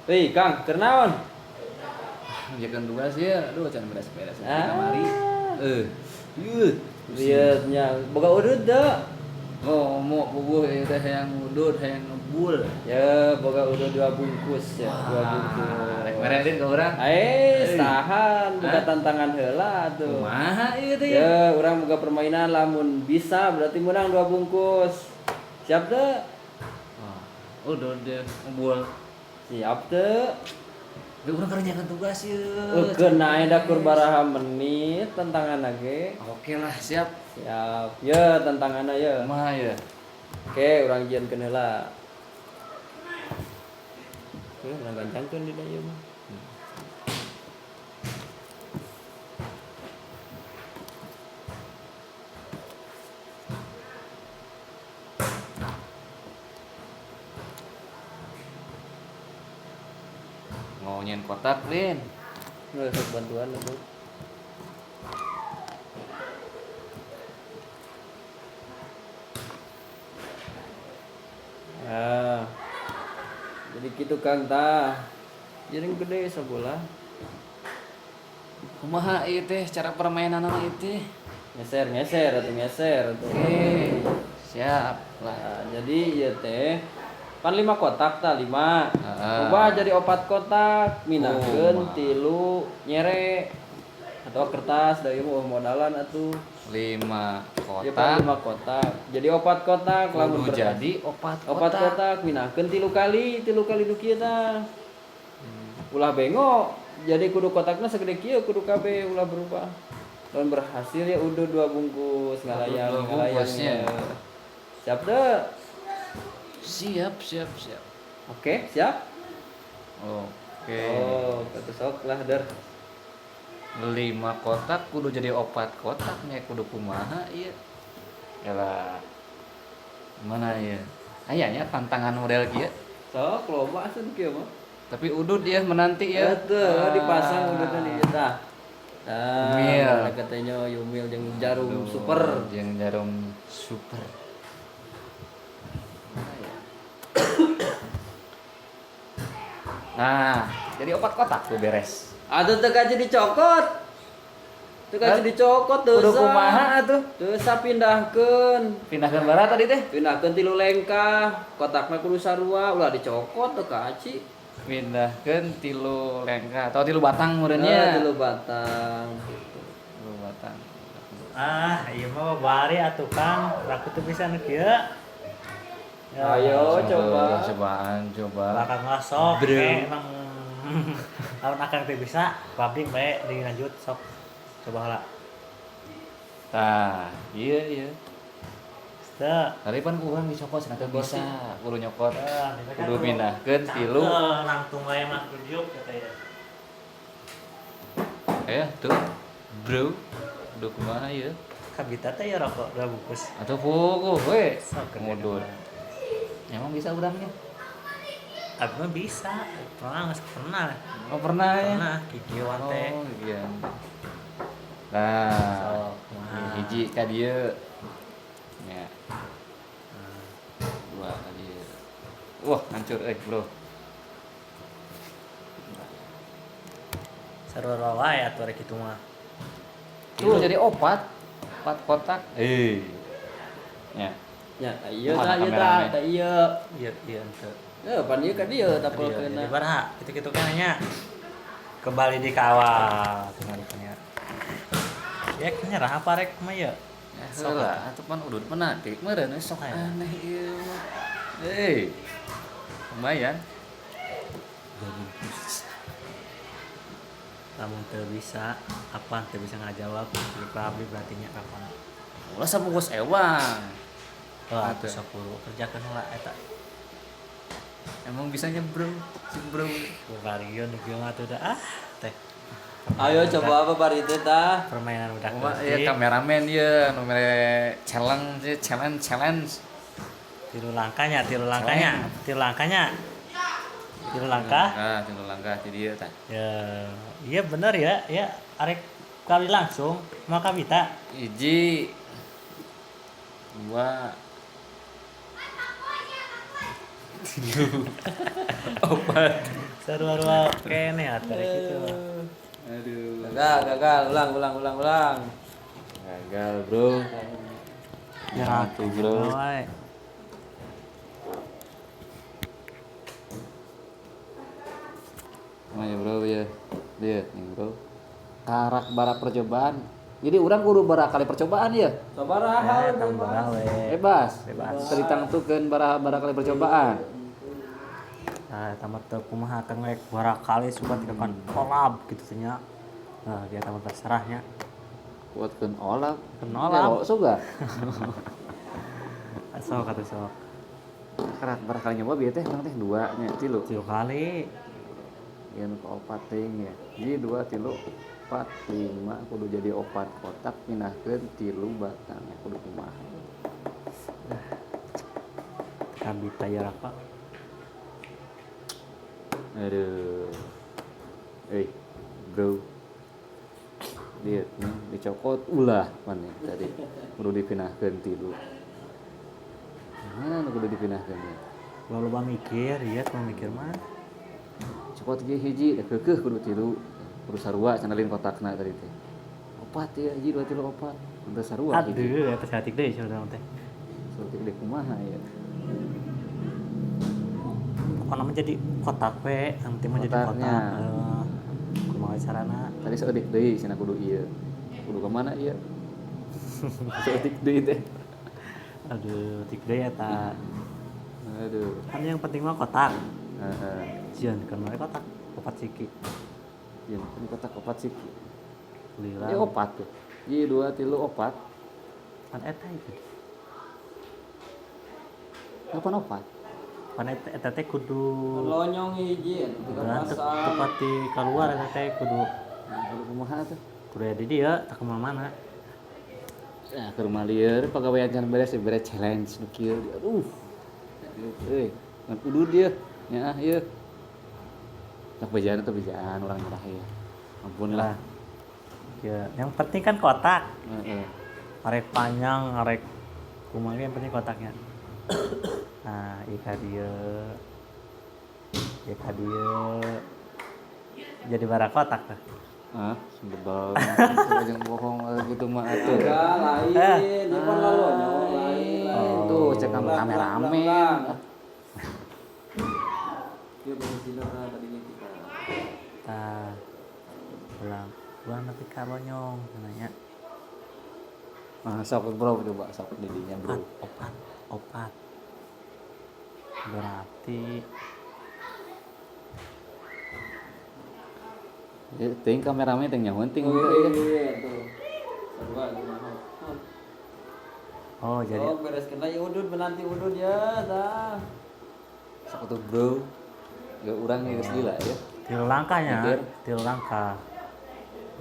Hei, Kang, keur naon? Ngerjakeun tugas ya, aduh can beres-beres di Ah. kamari. Eh, ieu. Lieu nya boga udud teu? Ngomong bubuh ieu teh hayang ngudud, hayang ngebul. Ya, boga udud dua bungkus ya, dua bungkus. Rek mererin ka urang. Eh, tahan, buka Hah? tantangan heula atuh. Kumaha ieu teh? Ya, urang boga permainan lamun bisa berarti menang dua bungkus. Siap teu? Wah, udud deh ngebul. Siap teu? Tapi urang kerjakan tugas ieu. Eukeun nae da kur baraha menit tantanganna ge. Oke lah, siap. Siap. Ya, tantanganna ya. Kumaha ya? Oke, urang jieunkeun heula. Oke, urang gancangkeun dina ieu mah. Ngonyen kotak, Lin. Nggak usah bantuan atuh. Ya. Jadi gitu Kang tah. Jaring gede sabola. Kumaha ieu teh cara permainanna ieu teh? Ngeser ngeser atuh ngeser atuh. Oke, siap lah. Nah, jadi ieu teh pan 5 kotak tah 5. Heeh. Ubah jadi 4 kotak, minahkeun Oh, mah. 3 nyere atau kertas da ieu mah modalan atuh. 5 Ieu pan kotak 5 kotak. Jadi 4 kotak lamun kudu berhasil. jadi 4 4 kotak. kotak minahkeun 3 kali, 3 kali nu kieu tah. Ulah bengok. Jadi kudu kotakna segede kieu kudu kabeh ulah berubah. Lamun berhasil ya udah 2 bungkus ngalayang Dua ngalayang. bungkusnya. Ya. Siap deh. Siap, siap, siap. Oke, siap? Oke. Oh, kata sok lah der. 5 kotak kudu jadi 4 kotak nya kudu kumaha ieu. Yalah. Mana ieu? Aya nya tantangan model kieu. Sok loba asuh kieu mah. Tapi udud ya menanti ya. Teu dipasang ududna di dieu tah. Tah, Yumil. mana katanya yumil jeung jarum Aduh, super. Jeung jarum super. Nah, jadi 4 kotak tuh beres. Atuh teu kaji dicokot. Teu kaji dicokot teu Kudu usah. kumaha atuh? Teu usah pindahkeun. Pindahkeun bara tadi teh. Pindahkeun 3 lengkah, kotakna kudu sarua, ulah dicokot teu kaci. Pindahkeun 3 lengkah atau 3 batang meureunnya. 3 batang gitu. 3 batang. Ah, ieu mah bari atuh Kang, raku teu bisa nu kieu. Ya, Ayo coba. Cobaan, coba. Bakal ngasok Bro. Emang lamun akang teu bisa, publik bae dilanjut sok. Coba heula. Tah, iya iya. Teu. Tadi pan ku urang dicokot cenah teu bisa, kudu nyokot. Teu, Kudu pindahkeun 3. Langsung wae mah tunjuk kata ya. Eh, tuh. Bro. Kudu kumaha ieu? Kabita teh ya rokok 2 bungkus. Atuh puguh we. Sok Ngudud. Emang bisa urangnya? Abi mah bisa, pernah geus pernah. Oh, pernah ya? Pernah kikieuan teh. Oh, iya. Nah, Sok, kumaha. hiji ka dieu. Nya. 2 ka dieu. Wah, hancur euy, Bro. Sarua wae atuh rek kitu mah. Tuh jadi 4. 4 kotak. Eh. Ya. Ya, tah ieu Mana tah ieu tah, kameramen? tah ieu. Ieu ieu henteu. Eh, pan ieu ka dieu tapelkeunna. Jadi baraha kitu-kitu kan nya. Kembali di ke awal tinggal nya. Ya nyerah apa rek mah ya? Ya heula, atuh pan udud penatik meureun sok Aya. aneh ieu mah. Eh. Lumayan. 2 bungkus. Lamun teu bisa, apa teu bisa ngajawab di publik berarti nya kapan. Ulah sabungkus ewang. Oh, atuh 10 kerjakeun heula eta. Emang bisanya bro, si bro. Barion nu kieu mah atuh dah ah teh. Ayo coba apa bari teh tah? Permainan udah Kumaha ya kameramen ya nu mere challenge challenge challenge. Tilu langkahnya, tilu langkahnya, tilu langkahnya. Tilu langkah. Ah, tilu langkah ti dieu tah. Ya, iya bener ya, ya arek kali langsung maka bisa. 1 2 3 4. Sarua-rua keneh atuh rek kitu. Aduh. Gagal, gagal, ulang, ulang, ulang, ulang. Gagal, Bro. Nyerah Tuh, Bro. wae. Mana ya, Bro ya. Lihat nih, Bro. Karak bara percobaan. Jadi orang kudu bara kali percobaan ya. Sabaraha Eh, tambah we. Bebas. Bebas. Ditangtukeun bara bara kali percobaan. Nah, eta mah teu kumaha kang rek barakali suka tikakan kolab gitu teh nya. Nah, dia tambah terserahnya. Kuatkeun olap. Keun olap. Ya, suga. Sok atuh sok. Karak bara kali nyoba bieu teh urang teh dua nya tilu. Tilu kali. Ieu nu kaopat teuing ya. Jadi 2 3 4 5 kudu jadi opat kotak pinahkeun tilu batang kudu kumaha. Kabita ya apa? Aduh. Eh, bro. Lihat nih, dicokot ulah mana tadi. Kudu dipinahkeun tilu. Mana nu kudu dipinahkeun ya? Loba mikir, iya kalau mikir mah. Cokot ge hiji, da keukeuh kudu tilu. Kudu sarua cenah kotakna tadi teh. Opat ya, hiji 2 3 4. Henteu sarua hiji. Aduh, eta saeutik deui saudara teh. Saeutik deui kumaha ya. Pokoknya mah jadi kotak we, yang penting mah jadi kotak. Kumaha carana? Tadi saeutik deui cenah kudu ieu. Kudu ka mana ieu? Saeutik deui teh. Aduh, tik deui eta. Aduh. Kan yang penting mah kotak. Heeh. Jieun kan we kotak opat siki. Jieun kan kotak opat siki. Lila. Ieu opat tuh. Ieu 2 3 4. Pan eta itu. Kapan opat? Pan eta teh kudu Lonyong hiji atuh tepat di keluar eta teh kudu. Kudu kumaha tuh? Kudu di dieu tak ke mana-mana. Nah, ke rumah lieur pagawean can beres beres challenge nu kieu. Aduh. Euy, ngan kudu dia. Nya ieu. Tak bejaan atau bejaan orang nyerah ya. Ampun lah. Ya, yang penting kan kotak. Heeh. Arek panjang, arek kumaha yang penting kotaknya. Nah, ieu ka dieu. Ieu ka dieu. Jadi bara kotak tah. Ah, sebebal. Jangan bohong gitu mah atuh. Enggak, lain. Ieu pan lalonyong lain. Tuh, cek kameramen. Ieu posisina tadi kita. Tah. Ulang. Ulang tapi ka lonyong nanya. Nah, sok bro coba sok didinya bro. Opat. Berarti ya, ting kameramen ting nyaho ting. Iya tuh. Sarua gimana? Oh, jadi oh, beres kena ya udud menanti udud ya tah. Sok tuh bro. Ya urang geus gila ya. Tilu langkahnya, tilu langkah.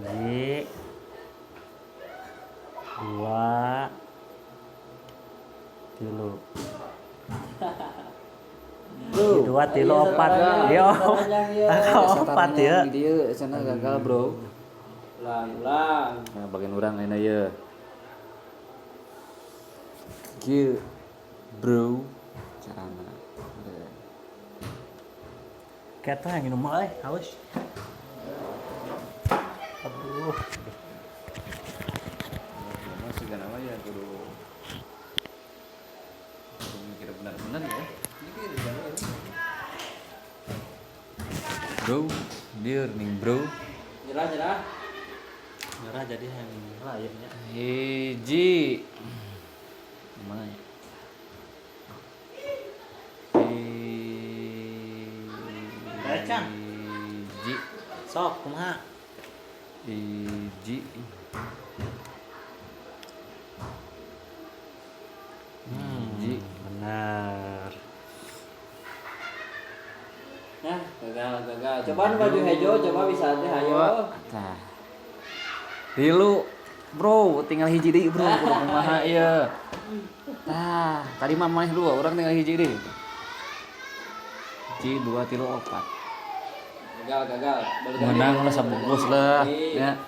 1 2 3. 2 3 4. Yo. Opat ya. Dieu cenah gagal, bro. Ulang, ulang. Nah, bagian urang ayeuna ye. Kieu, bro, carana. Kata yang minum euy, haus. Aduh. Masih gana mah ya kudu mikir benar-benar ya. Bro, dear nih bro. Nyerah, nyerah. Nyerah jadi yang lainnya. Hiji. Mana ya? Hiji. Sok kumaha? Hiji. Hiji. Benar. Nah, gagal, gagal. Cobaan baju hejo, coba bisa teh ayo. Tah. Tilu, bro, tinggal hiji deui, bro. Kudu kumaha ieu. Tah, tadi mah maneh dua, urang tinggal hiji deui. Hiji, 2 3 4. Gagal, gagal. Menang lah sabungkus lah, ya.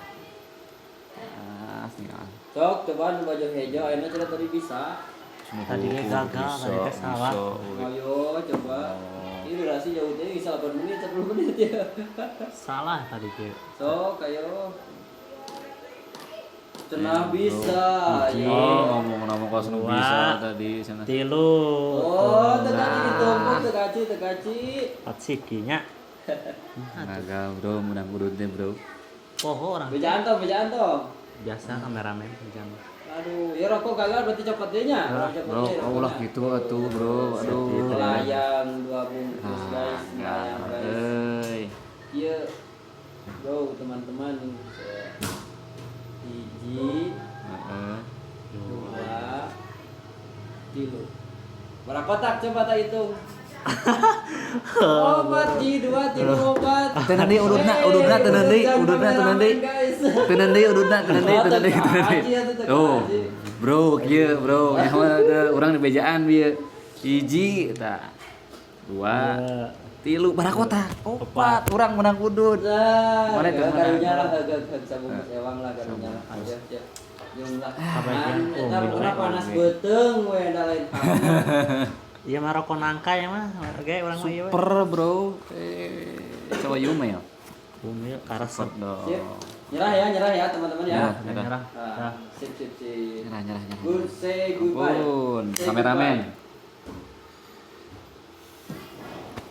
Ah, tinggal. Sok, cobaan baju hejo, ayeuna cenah tadi bisa. Tadi ge gagal, tadi teh salah. Ayo, coba. Ini durasi jauh teh bisa 8 menit, 10 menit ya. Salah tadi kieu. Sok ayo. Cenah bisa. Uji Ayo. ngomong-ngomong kos nu Dua. bisa tadi cenah. Tilu. Oh, tekaci ditumpuk, tekaci, tekaci. Empat sikinya. Gagal bro, menang udud teh bro. Poho orang. Bejaan toh, bejaan toh. Biasa kameramen jam. Aduh, ya rokok gagal berarti copot dia nya. Copot Bro, deui oh ulah rokoknya. gitu atuh bro. Aduh. Melayang dua bungkus guys, melayang guys. Euy. Iya, bro teman-teman. Hiji, Heeh. dua, tilu. Berapa kotak coba tak hitung? Opat, ji, dua, tilu, opat. Teu deui ududna, ududna teu deui, ududna teu deui. Guys. Teu deui ududna, teu deui, teu deui, teu deui. Aji, atuh, teu Oh, aji. bro, kieu bro, nyaho teu urang di bejaan bieu. Hiji tah. Dua, tilu, barakota. Opat, urang menang udud. Nah, Mana ya, itu, mana? karunya lah, agak sabungkus ewang lah karunya lah. Ya, ya. Jeung lah. Kabagian. Kan, eta Oh, pokona minum. panas beuteung we da lain hal. Iya mah rokok nangka ya mah. Oke, urang mah ieu we. Super bro. Eh, coba Yumel. Bumi karesep. Dong. Sip. Nyerah ya teman-teman ya. Nyerah. Nyerah. Nah, sip sip sip. Nyerah, nyerah, nyerah. Good say goodbye. Ampun, Say kameramen. goodbye.